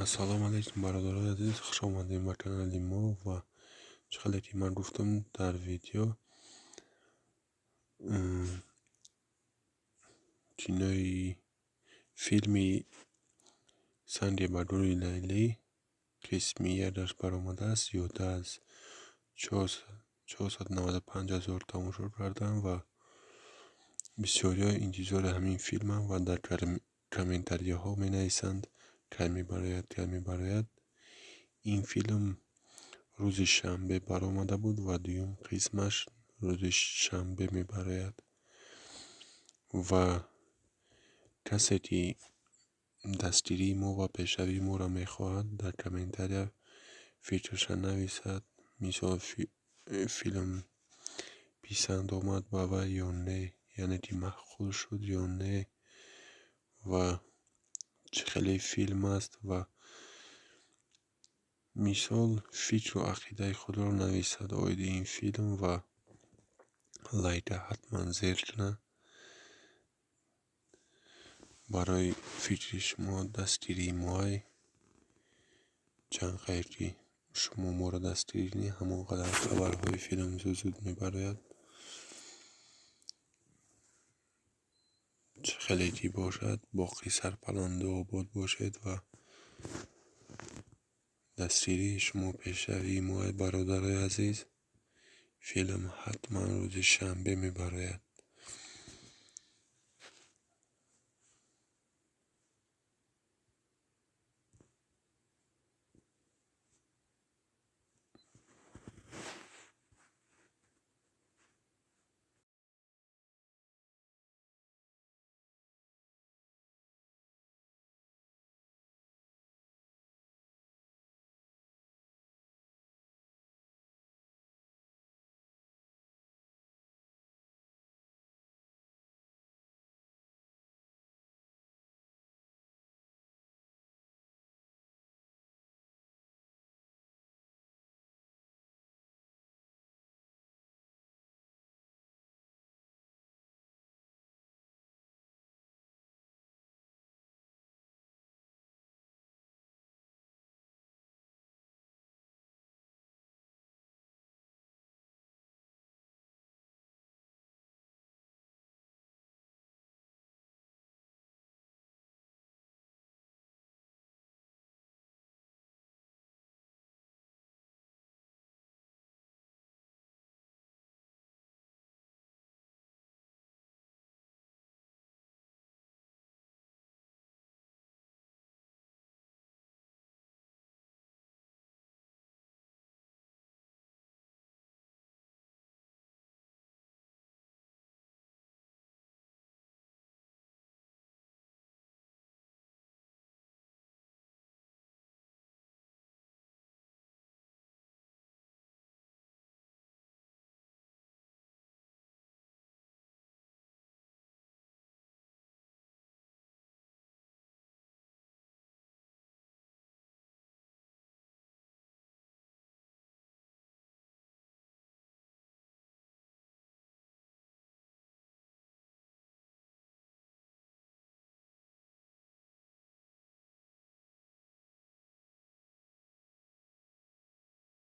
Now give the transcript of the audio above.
Ассалому алайкум, бародарони азиз, хуш омадем ба канали мо. Ва чӣ хеле ки ман гуфтам дар видео, кинои филми «Санге ба гули Лайлӣ» қисми якаш баромадааст. Зиёда аз 495 ҳазор тамошо кардам ва бисёриҳо интизори ҳамин филманд ва дар комментарияҳо менависанд: кай мебарояд, кай мебарояд? Ин филм рӯзи шанбе баромада буд ва дуюм қисмаш рӯзи шанбе мебарояд. Ва касе ки дастгирии мо ва пешравии моро мехоҳад, дар комментария фикраша нависад. Мисол, филм писанд омад ба вай ё не, яъне ки маъқул шуд ё не ва чӣ хеле филм аст, ва мисол, фикру ақидаи худро нависад оиди ин филм ва лайка ҳатман зер кунад. Барои фикри шумо дастгирии моай. Чанд қадр ки шумо моро дастгирӣ кунед, ҳамон қадар хабарҳои филм зуд зуд мебарояд. Чӣ хеле ки бошад, боқӣ сарпаланду обод бошед ва дастгирии шумо пешравии моай, бародарои азиз. Филм ҳатман рӯзи шанбе мебарояд.